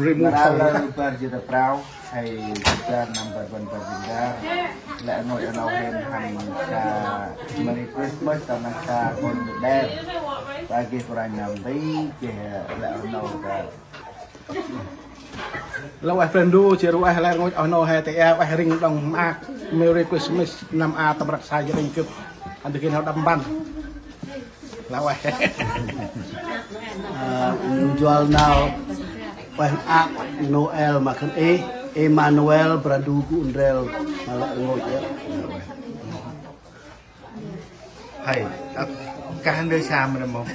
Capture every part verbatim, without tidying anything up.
Ri mŭt. Nara lơ bar jêt prao, hay jêt bar năm bar rbăn bar jêt bar. Lĕ rngôch a nau hên hăn sa Merry Christmas ta năk sa kon jêt bar. Ta geh kôranh năm nti, geh lĕ rnâu ta. Lơ ueh Brah Ndu, jêh ru ueh lĕ rngôch oh nô he ta ea, ueh ring đŏng maak. Merry Christmas, năm a tâm răk sa jêh ring gâp. Ăn ta geh nau đăp mpăn. Lah ueh. Ơ, njuăl nau ueh maak Noel ma khân ê, Emmanuel, Brah Ndu gŭ ndrel ma lĕ rngôch ê. Hay, ơ, kah ndơ sa mrê mâu.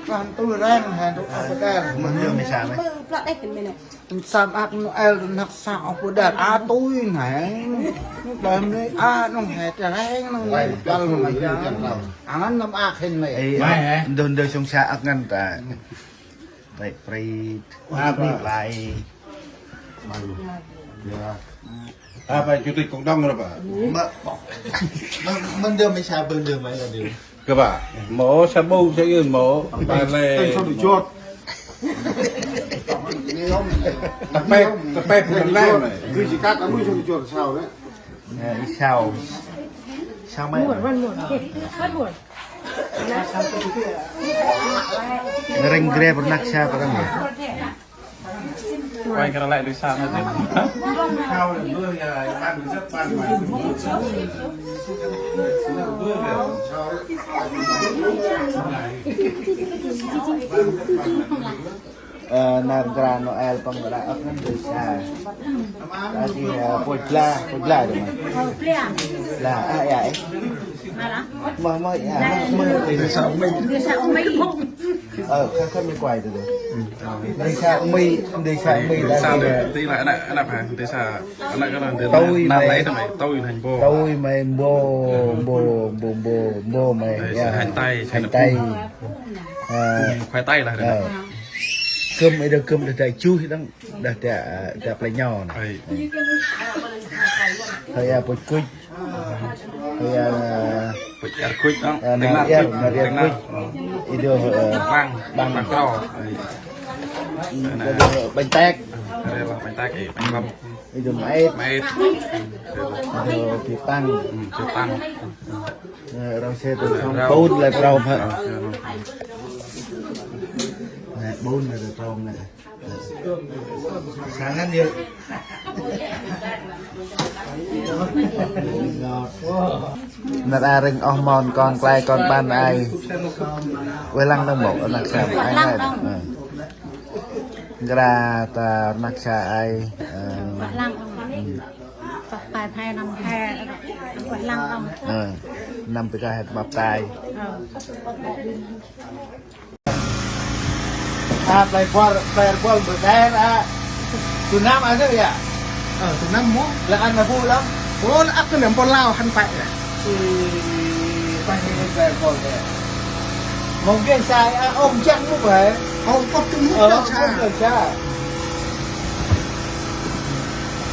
Kah tui reng, he, tui ăp đer. Mâu ndơ mê sa mê. Plăk đeh kân mê nê. Sa maak Noel năk sa ôp đer, a tui nai. Đơm ni a nông he treng nông ni bal nông he. Angan nâm ak hên ni. Ê, ndơ ndơ sông sa ak ngăn ta. Rek prit. Lai. Apa chủ tịch cộng đồng rồi ba? Mơ, mơ, mơ ndơ mê sa bơ ndơ mê là điều. Kơ ba? Mô sa bu sa yun mô. Ba lê. Tên sao được chuột? Tapet, tapet mô lê. Cứ chỉ cắt áo mũi sao được chuột sao đấy. Ê, i sau. Sau mê. Muôn, muôn, muôn. Muôn, muôn. Reng grep rnăk sa prăng ya. Quay cái đó lại được sao nữa chứ? Ơ, nar nkra Noel păng ra ăp ngăn dơi sa. Ra si, ơ, pôch bla, pôch bla dơi ma. Bla, a, ya, ê. Mơ, mơ, ya, mơ, mơ. Dơi sa ung mi. Ơ, khân, khân mi quay dơi. Dơi sa ung mi, dơi sa ung mi. Dơi sa dơi, tí là anak, anak hả? Dơi sa, anak cái là dơi. Tui nai mê. Tui nai mbo. Tui mê mbo, mbo, mbo, mbo, mbo mê. Dơi sa ya. Hành tây, hành tây. Ơ. Khoai tây là. Ơ. Kơm ê đơ kơm đơ tây chu hi đăng. Đah dak, dak play nyo nè. Ơi. Hơi a pôch kuch. Hơi a pôch er kuch, nong. Nar er, nar er kuch. Ido, ơ, băng, băng, băng kro. Ơi. Ido bánh tét. Ơi, bánh tét, ơi, bánh bông. Ido mait. Mait. Ido pi păng. Ừ, pi păng. Ơ, rau se tu sông tun lai trâu phă. Nè, bun lai trâu nè. Sangăn yơh. Nar a rĭng oh mon kon klei kon ƀăn ai. Ueh lăng đăng mâu, anak sa ai ai. Ơ. Nkra ta anak sa ai. Ơ. Ueh lăng đăng. Ơ. Năm pi ta het map tai. Ơ. A, play bol, play bol bơdai a. Tu năm a nơ ya. Ơ, tu năm mô. Lah ăn ma bu lăng. Ơ, lah ăp tu năm bol Lao hăn pă ya. Ê, pă ni play bol ya. Mông geh sa a, ôm jăng mô bơh. Ôm pơk tu mô. Ơ, jăng sa. Ôm jăng sa.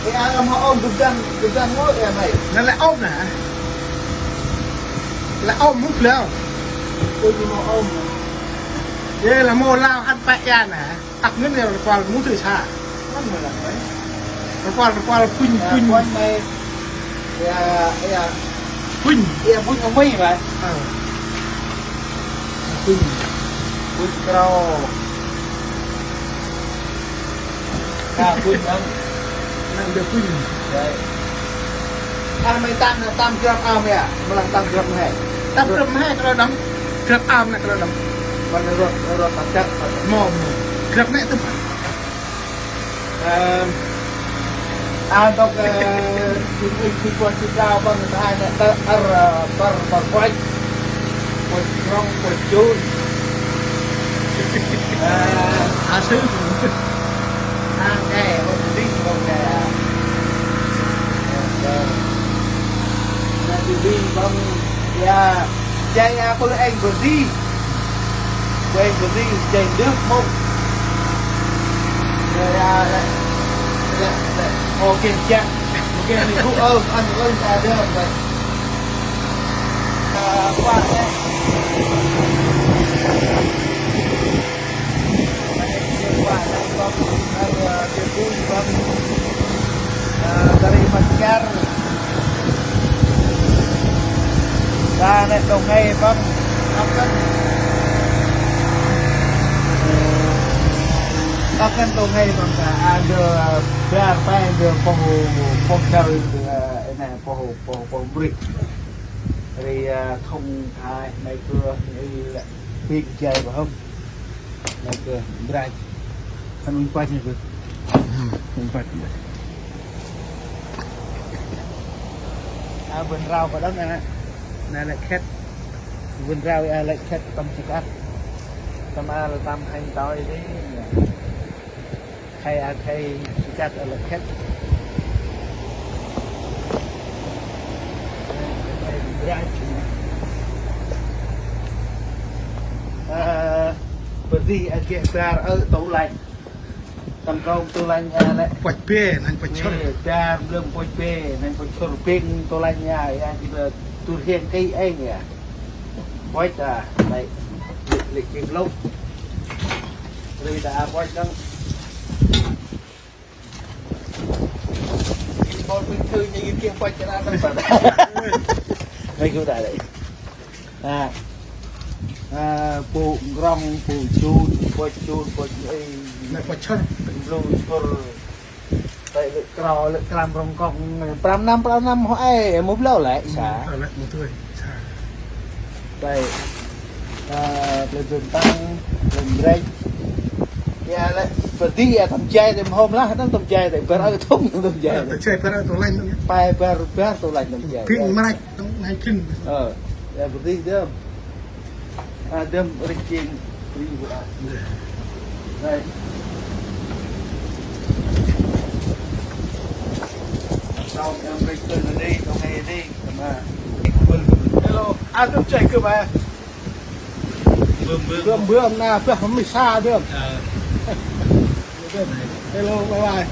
Ê, a, lăm hŏ ôm gâp dăn, gâp dăn mô ya mày. Nă lĕ ôm nă. Lĕ ôm mô plao. Ôi, mô ôm. Yê lah mô Lao hăn pă ya nă. Ăp ngăn ya rơpal mŭt sa. Rơpal, rơpal pŭnh, pŭnh. Ya, ya. Pŭnh. Ya, pŭnh ngăn mê ba. Ơ. Pŭnh. Pŭnh krô. Ka pŭnh ngăn. Ngăn dơ pŭnh. Ơ, mê tăng, tăng grăp a mê a. Mlam tăng grăp mhe. Tăng grăp mhe kơ đăm. Grăp a mê kơ đăm. Băn rơp, rơp tăng grăp. Mô, mô. Grăp mhe tŭ. Ơ, a ntŭk, ơ, jêng ŭch jêng kuăl jêng đao băng ta ai nă tơ ăr, ơ, păr, păr kuăch. Kuăch krŏng, kuăch jun. Ơ, a sư. A, kê, ŭch jêng, ŭch kê, a. Ơ, ơ. Nă jêng băng, ya. Jay a kôl êng bơh di. Kôl êng bơh di, jay ndơh mông. Jay a lĕ, lĕ, lĕ. Ơ, kênh jăk. Kênh ni gŭ ơ, ăn ơ, ta dơm, lĕ. A, kuăl lĕ. Kuăl lĕ. Păng, ơ, ơ, ri bun păng, ơ, ta ri ma char. Sa nê tông ngây păng. Tông ngây păng ta, a, ndơ, ơ, bar pe ndơ pông, pông char, ơ, nê, pông, pông, pông bri. Ri, ơ, thong thai, nê kơ, ri lĕ, pik jai păng hŏm. Nê kơ, brai. Khân unh pach nê kơ. Unh pach nê. A, bân rau kơ đŏng nê. Nê lĕ khĕt. Bân rau a lĕ khĕt tâm chi kăt. Tâm a lĕ tâm hanh tao i dê. Khay a khay chi kăt a lĕ khĕt. Brai. A, bơh di a geh bar ơ tủ lạnh. Tâm kông tủ lạnh a lĕ. Pach bê, nang pach chor. Ê, bar mlâm pach bê, nang pach chor bêng tủ lạnh a, a, a, tur hiên kây ê a. Pach a, lĕ, lĕ, lĕ kêng lôk. Ri ta a pach đŏng. Bol bình thường như cái kia pach ra tâm bật. Đây cũng tại đây. A, a, pô ngrong, pô chun, pô chun, pô ê. Nê pô chor. Blŭ chor. Tê lĕ kro, lĕ klam rong kong. Prăm năm, prăm năm hŏ ê, mâu blŭ lĕ, sa. Ơ, lĕ mâu tui, sa. Tê, a, blŭ dun tăng, blŭ brek. Ya lĕ, bơh di ya tâm jai, tâm hôm lah, tâm, tâm jai, tâm bar ơ thŭng, tâm jai. Ơ, tâm jai, bar ơ tủ lạnh, tâm jai. Pe bar, bar tủ lạnh, tâm jai. Ping mrek. Tông hai kin. Ơ, ya, bơh di dơm. A, dơm rêh jêng, bri bu a. Đây. Tông em rêh kơ na đi, tông ai đi, ma. Hello, a, tông jai kơ ma. Bơm, bơm. Bơm, bơm, na, bơh, mi sa, bơm. Ơ. Hello, bye bye.